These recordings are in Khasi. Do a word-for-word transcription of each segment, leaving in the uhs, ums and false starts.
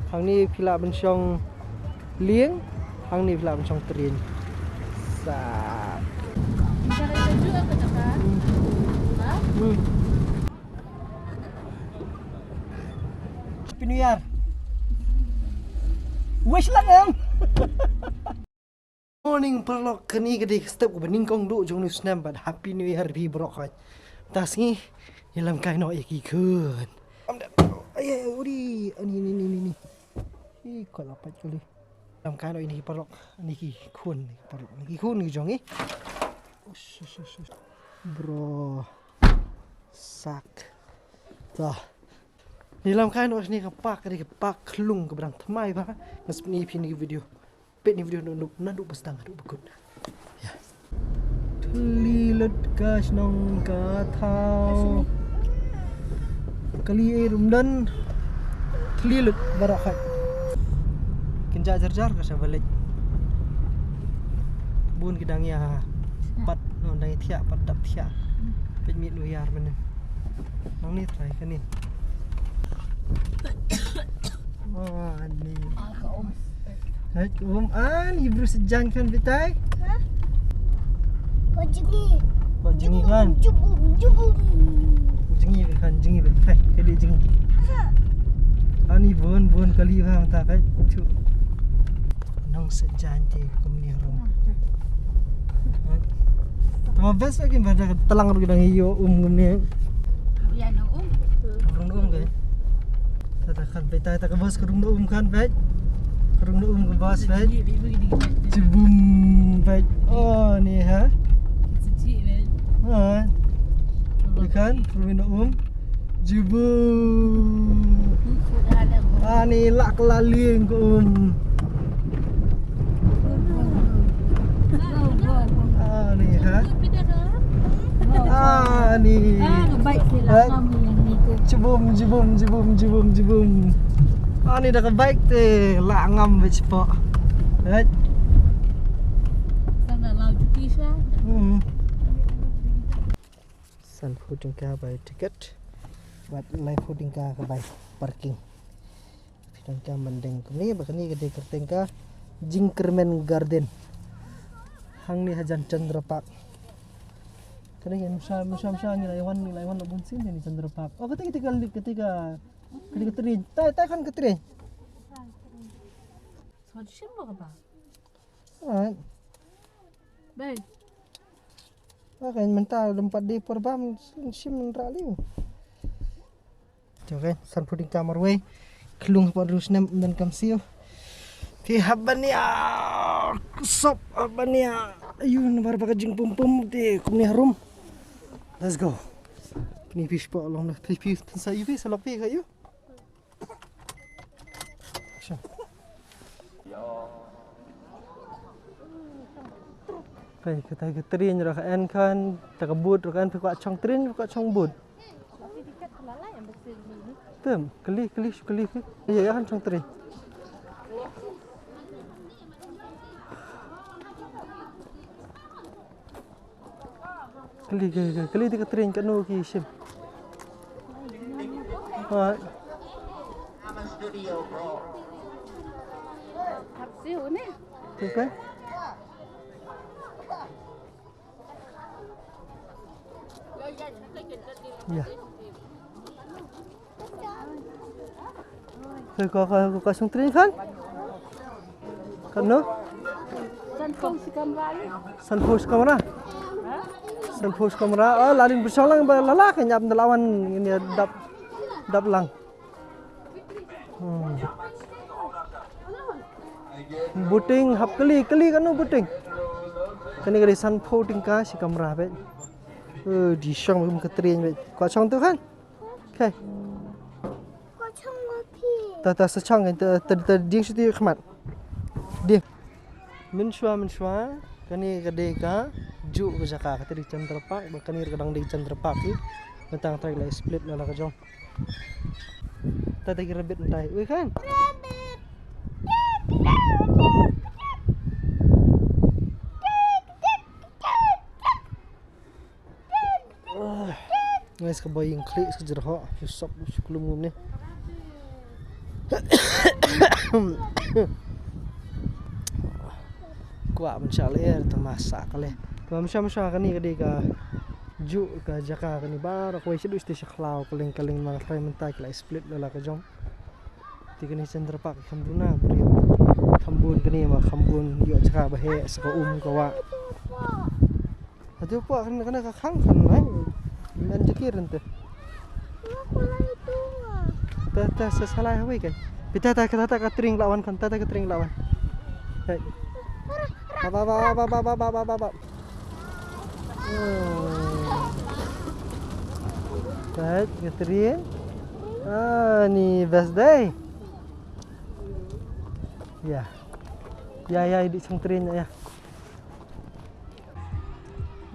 Hangne phi lah ban shong lieng, hangne phi lah ban shong tren. Sa. Hmm. Happy New Year. Wish lang em. Morning paralok, kane ka dei ka step kaba nyngkong duh jong u snem bad Happy New Year ri baroh khoit. Mynta sngi ïalam kai noh ïa ki khun. Am da. Ai ai uri ani ni ni ni ni. Ih, kot la pait kali. Ïalam kai noh ïa ki paralok, ïa ki khun, ïa ki paralok, ïa ki khun ki jong i. Ush, ush, ush, ush. Bro. Sak. Ta. Ïalam kai noh ïa ka park, ka dei ka park khlung kaba dang thymmai bha. Nga sngewbha ïa phi ïa kane ka video. Peit ïa kane ka video naduh, naduh ba sdang haduh ba kut. Ïa. Thylli lut ka shnong ka thaw. Kali ei ruh ym don. Thylli lut baroh khoit. Kynja jar jar ka sha ba leit. Bun ki dang ïa pat, no, dang ïa thiah, pat dap thiah. Peit miet u ïar mynne. Nang ni trai kane. Oh, ani. Hai, um, ani bru sejan kan betai? Hah? Kau jengi. Kau jengi kan? Jubum, jubum. Jengi kan, jengi betai. Kali jengi. Hah? Ani bun, bun kali bang ta kai. Chu. Nang sejan te kumne rum. Tama best lagi pada telang rugi dang iyo um kumne. Ya no um. Rung um kai. Tata kan peit, tata ka bos ka rung um kan peit. Ka rung um ka bos peit. Jibum peit. Oh ni ha. Ha. Ikan rung um. Jibum. Ani lak la lieng ka um. Ani ha. Ani. Jibum, jibum, jibum, jibum, jibum. Ani da ka bike te la ngam bit spot. Right. Hmm. Sanphew tyngka bai tiket bad laiphew tyngka ka bai parking. Phi dang kam ban deng kumne ba kane ka dei kyrteng ka Jingkyrmen Garden. Hangne hajan Chandra Park. Kane ka mynshwa mynshwa mynshwa ngi la wan ngi la wan la bun sien ni Chandra Park. Oh kata kata ka kata ka kata ka tren. Tai tai kan ka tren. Ai. Bai. Ba kan mynta lem pat dei por bam shim ra liu. Te kan sanphew tyngka marwei. Khlung pat rus nem dan kam siu. Te hap ban ïa sop hap ban ïa. Ayu namar ba ka jingpum pum te kumne harum. Let's go. Pini fish pot long na phi phi sa yu phi sa lok phi ka yu. Peit, katai ka tren ruh ka en kan, ta ka boat ruh ka en, phi kwah shong tren, phi kwah shong boat. Tem, kylli, kylli, shu kylli, kylli. Ïa, ïa kan shong tren. Kylli, kylli, kylli, kylli ïa ka tren katno ki shim. Alright. Okay. Ïa. Ka, ka, ka, ka, ka shong tren kan? Katno? Sanphew shi kamra. Sanphew shi kamra? Sanphew shi kamra. Oh, la ding bishong lang ba la la ka nyap da lawan ngin ïa dap, dap lang. Hmm. Boating hap kali, kali katno boating? Kane ka dei sanphew tyngka shi kamra beit. Eh, dei shong kum ka tren beit. Kwah shong tu kan? Okay. Ko chong ma phi. Ta, ta sa chong kan, ta, ta, ta ding shuti khmat. Ding. Mynshuwa, mynshuwa, kane ka dei ka juh ka jaka, kata dei Chandra Park, ba kane ka dang dei Chandra Park hi. Mynta nga trai la split na la ka jong. Ta, ta ki rabbit mynta. Ui kan. Rabbit. Ngai ska bai ing klik ska jerhok, yu sop shu klum ngum ni. Kwah ban shah lyer tang ma sah ka leh. Tang ma sha ma sha kane ka dei ka juh ka jaka kane baroh kawei shaduh sha khlaw ka lieng ka lieng ma ka trai mynta ki la split la la ka jong. Te kane Chandra Park kham duna briew. Kham bun kane ma kham bun ïoh jaka ba heh sa ka um ka wah. Atu pok kan kan ka khang kan lai. Men jekir ente. Te te sa salai hawai kan. Pita ta ka ta ka tring lawan kan ta ta ka tring lawan. Hei. Ba ba ba ba ba ba ba ba ba. Hei, ka tring. Ah, ni best day. Ya. Ya ya di sang tring ya.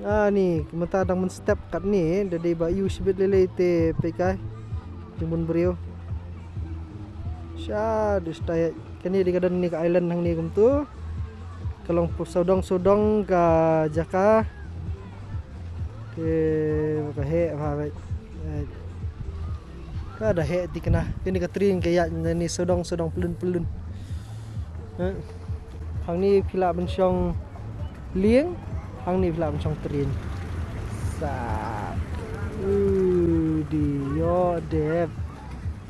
Ah, ni, mynta dang mynstep katne, da dei ba ïu shibit lei lei te peit kai. Jingmut briew. Sha, dus tai, kane dei ka don ne ka island hangne kumtu. Ka long pu sawdong sawdong ka jaka. Te ka heh ba. Ka da heh ti kane, kane ka tring ka ïaid na ni sawdong sawdong pyllun pyllun. Eh, hangne phi lah ban shong lieng, hangne phi lah ban shong tring. Sa. Uh, di ïoh dep.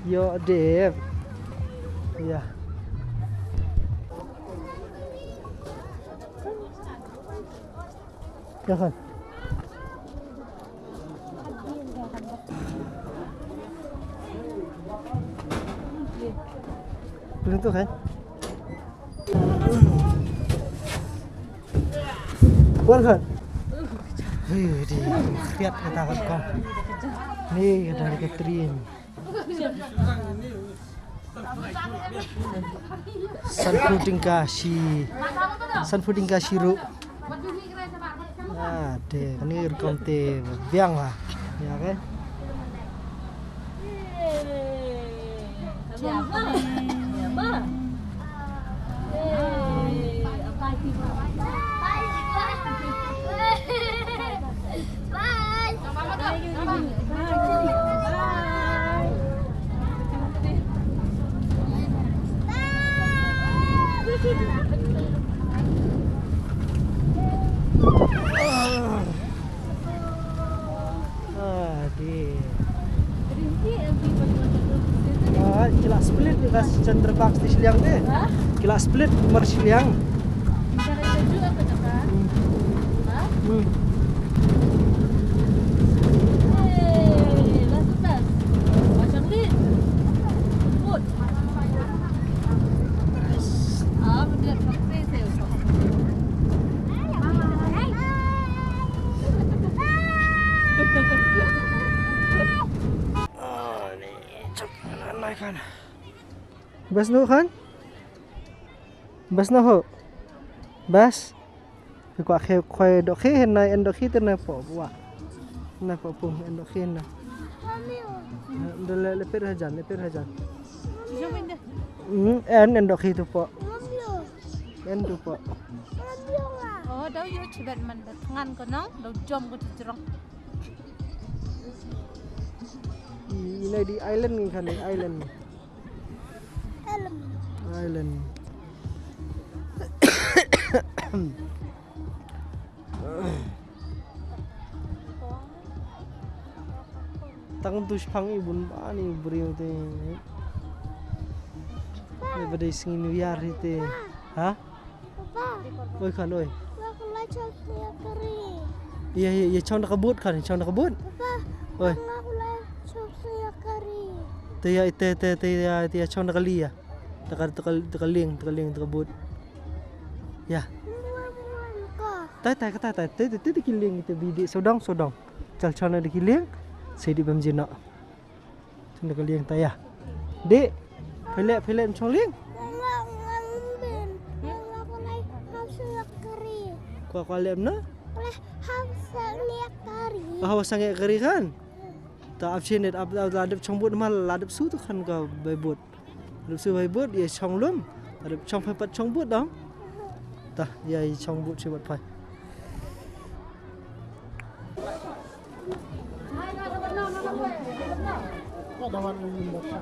Ïoh dep. Ya. Ya kan? Belum tu kan? Kuat kan? Hei, di, lihat kata kau. Ni kata di Catherine. Sanphew tyngka shi, sanphew tyngka shi ruh. Ah, te, kane rukom te biang ba. Ya, kan? Ah, di. Ah, ki la split ka Chandra Park shi shiliang te. Ha? Ki la split mar shiliang. Cara itu juga katakan. Hmm. Ha? Hmm. Eh, lah tuntas. Macam ni. Good. Ah, betul. Bas noh kan? Bas noh ho. Bas. Phi kwah khe khoi doh khe na en doh khe te na po wa. Na po pung en doh khe na. Dale le per hajan, le per hajan. Hmm, en en doh khe tu po. En tu po. Oh, dau yu chibet man da tngan ko nong, dau jom ko tu jrong. Ina di island ni kan, island. Island. Tang tu shipang i bun ba ni briew te. Ni ba dei sngi New Year hi te. Ha? Papa. Oi kan oi. Papa, aku lai chok sniak kari. Iya iya iya chong da ka boot kan, chong da ka boot. Papa. Oi. Aku lai chok sniak kari. Te ya te te te ya te ya chong da ka li ya. Da ka da ka da ka lieng, da ka lieng, da ka boot. Ya. Muan muan ka. Tai tai ka tai tai te te te ki lieng te bi di sodong sodong. Chal chong da ki lieng. Sai di bam jin na. Chong da ka lieng ta ya. Dek. Phi leh, phi leh chong lieng. Nga nga nga bin. Nga nga kulai hap sngek kari. Kwah kwah leh na? Kulai hap sngek kari. Ah, hap sngek kari kan? Ta ap shin ap ap la dep chong boot ma la dep su tu kan ka bai boot. Dep su bai boot ya chong lum. Dep chong phi pat chong boot dong. Ta ya chong boot si boot pai. Ka dawan ni ni bata.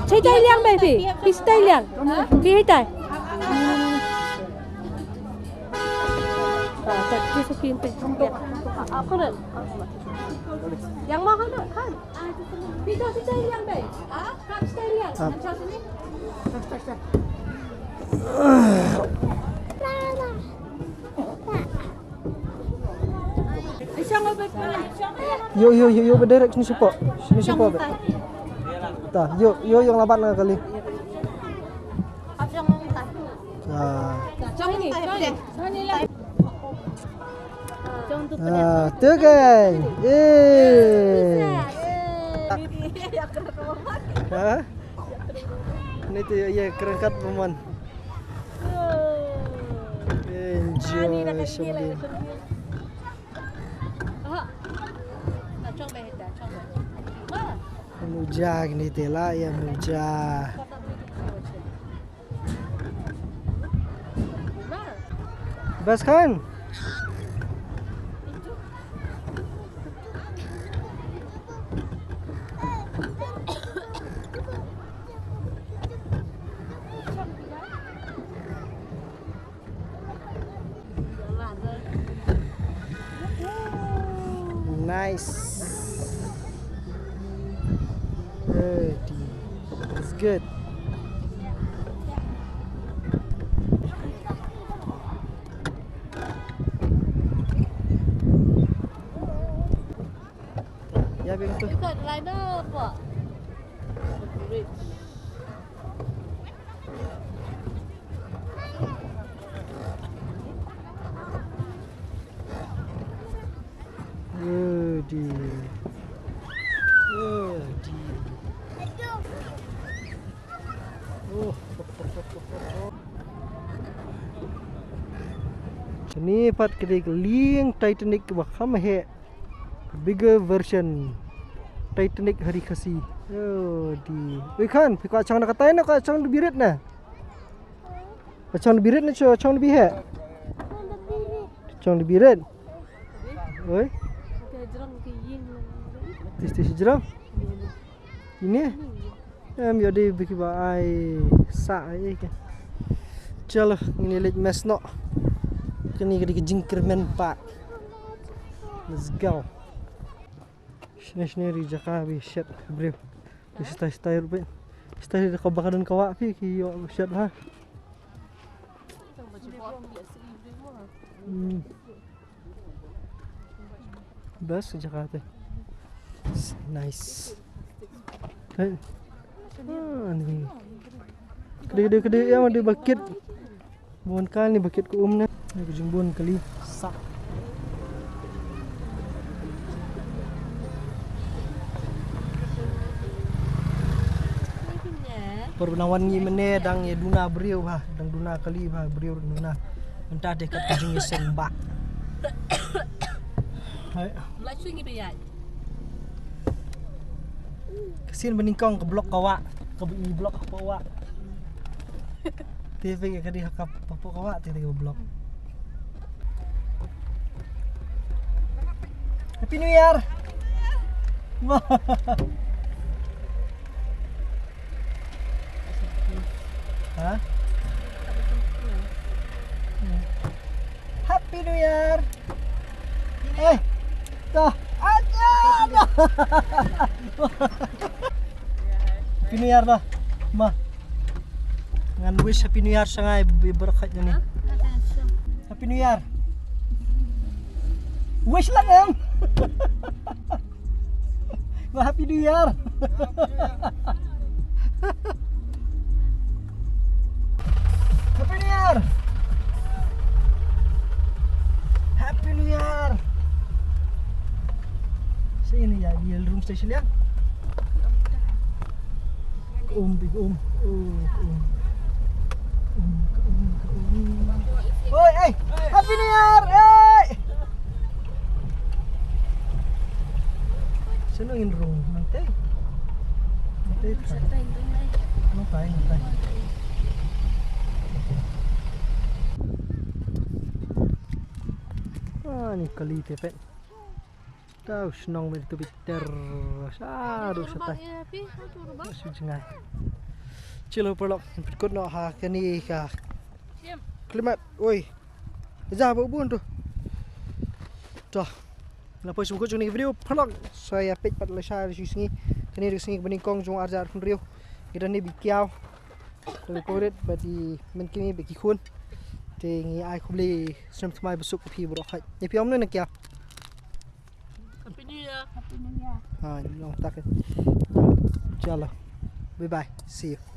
Chei tai liang bai phi. Phi tai liang. Phi tai. Yang ma kan kan. Phi tai liang bai. Kan tai liang. Ïoh, ïoh, ïoh, ïoh, ba direct sini sipok. Sini sipok ba. Ta, ïoh, ïoh, ïoh, labat na kali. Ta. Ah, tu kan. Eh. Ha? Ni tu ya kerangkat peman. Enjoy sama dia. Muja kini tela ya muja. Bas kan? Nice. Ready. It's good. Ya, biar tu. Dekat line apa? Bridge. Ready. Ready. Oh. Kane pat ka dei ka lieng Titanic ba kham heh. Bigger version Titanic ha ri Khasi. Oh, di. Oi Khan, phi kwah chong na katai na, kwah chong da birit na? Kwah chong da birit na, cho chong da biheh? Chong da birit. Oi. Tis tis jrong. Ini. Em, ïoh dei ba ki ba ai sah ai ke. Chalo, ngin ïa leit mess noh. Kane ka dei ka jingkyrmen pat. Let's go. Shane shane ri jaka ba ïashet briew. Ki stai stai ruh phi. Stai da kaba ka don ka wah phi ki ïoh shet ha. Hmm. Best jaka te. Nice. Hey. Ah, ni. Kede, kede, kede, ïa, ma dei ba kit. Bun kali ba kit ka um ne. Ni ka jingbun kali. Sah. Por ba nang wan ngi mynne dang ïa duna briew bha, dang duna kali bha, briew duna. Mynta te kat ka jingïaseng bah. Hai. Ka sien ba nyngkong ka block ka wah, ka ba i block ka wah. Te phi ka dei ha ka pa ka wah te ka block. Happy New Year. Ha? Happy New Year. Eh, to. Aja. Happy New Year to. Ma. Ngan wish Happy New Year sha nga i Barakhat jani. Happy New Year. Wish lang em. Happy New Year. Happy New Year. Happy New Year. Station liang. Ka um, big um. Oh, ka um. Ka um, ka um, ka um. Oi, hey, Happy New Year, hey. Sino in rung nang te? Nang te. Nang tai, nang tai. Ah, ni kali te pet. Tau shnong ben tu biter. Sa ru sa tai. Su jngai. Chilo paralok, pynkut noh ha kani ka klimat. Oi. Ja ba bun tu. To. Na poi sum kut jong ni video paralok. Sa ïa peit pat lashai shisngi. Kani ka sngi ba nyngkong jong ar hajar arphew hynriew. Ngi don ne ba ïa kiaw. Te ba korit ba ïa mynta kine ba ki khun. Te ngi ai khublei snem thymmai basuk ïa phi baroh. Ïa phi ong ne na kiaw. Happy New Year. Happy New Year. Ha, ngi ong tak. Inshallah. Bye bye. See you.